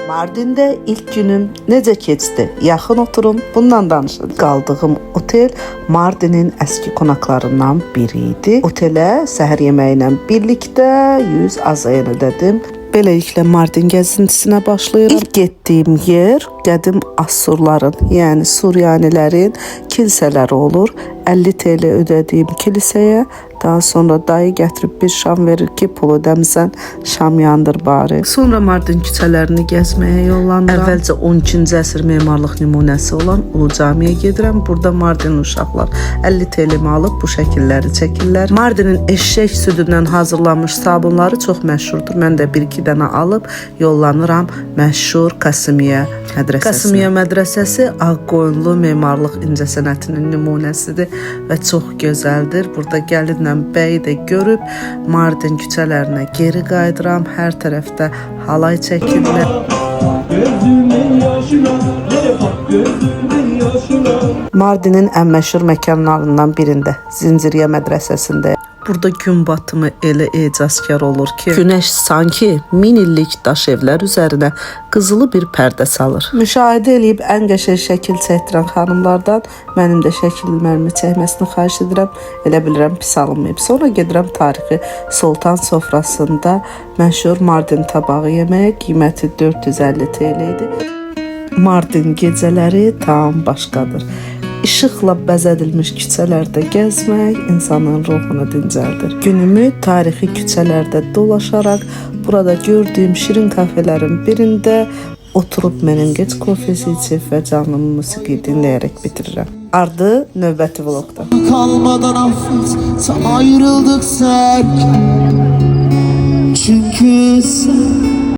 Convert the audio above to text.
Mardin'də ilk günüm necə keçdi? Yaxın oturun, bundan danışın. Qaldığım otel Mardinin əski konaklarından biri idi. Otelə səhər yeməyi ilə birlikdə 100 AZN ödədim. Beləliklə Mardin gəzintisinə başlayıram. İlk getdiyim yer qədim Assurların, yəni Suryanilərin kilsələri olur. 50 TL ödədiyim kilsəyə daha sonra dayı gətirib bir şam verir ki, pul ödəmisən, şam yandır bari. Sonra Mardin küçələrini gəzməyə yollanıram. Əvvəlcə 12-ci əsr memarlıq nümunəsi olan Ulu Camiyə gedirəm. Burada Mardin uşaqlar 50 TL-mi alıb bu şəkilləri çəkirlər. Mardinin eşək südündən hazırlanmış sabunları çox məşhurdur. Mən də bir-iki dənə alıb yollanıram məşhur Kasımiyə mədrəsəsinə. Kasımiyə mədrəsəsi Ağqoyunlu memarlıq incəsənətinin nümunəsidir və çox gözəldir. Burada gəlinlə bəyi də görüb Mardin küçələrinə geri qayıdıram. Hər tərəfdə halay çəkirlər. Gözümün yaşına, nereye bak gözümün yaşına. Mardinin ən məşhur məkanlarından birində, Zinciriyə mədrəsəsində. Burada gün batımı elə ecazkar olur ki, günəş sanki min illik daş evlər üzərinə qızılı bir pərdə salır. Müşahidə eləyib ən qəşəng şəkil çəkdirən xanımlardan mənim də şəkillərimi çəkməsini xahiş edirəm. Elə bilirəm pis alınmayıb. Sonra gedirəm tarixi Sultan sofrasında məşhur Mardin tabağı yeməyə, qiyməti 450 TL idi. Mardin gecələri tam başqadır. İşıqla bəzədilmiş küçələrdə gəzmək insanın ruhunu dincəldir. Günümü tarixi küçələrdə dolaşaraq burada gördüyüm şirin kafelərin birində oturub menengeç kofesi içib və canlı musiqi dinləyərək bitirirəm. Ardı növbəti vloqda. Kalmadan affet, tam ayrıldık sen. Çünkü sen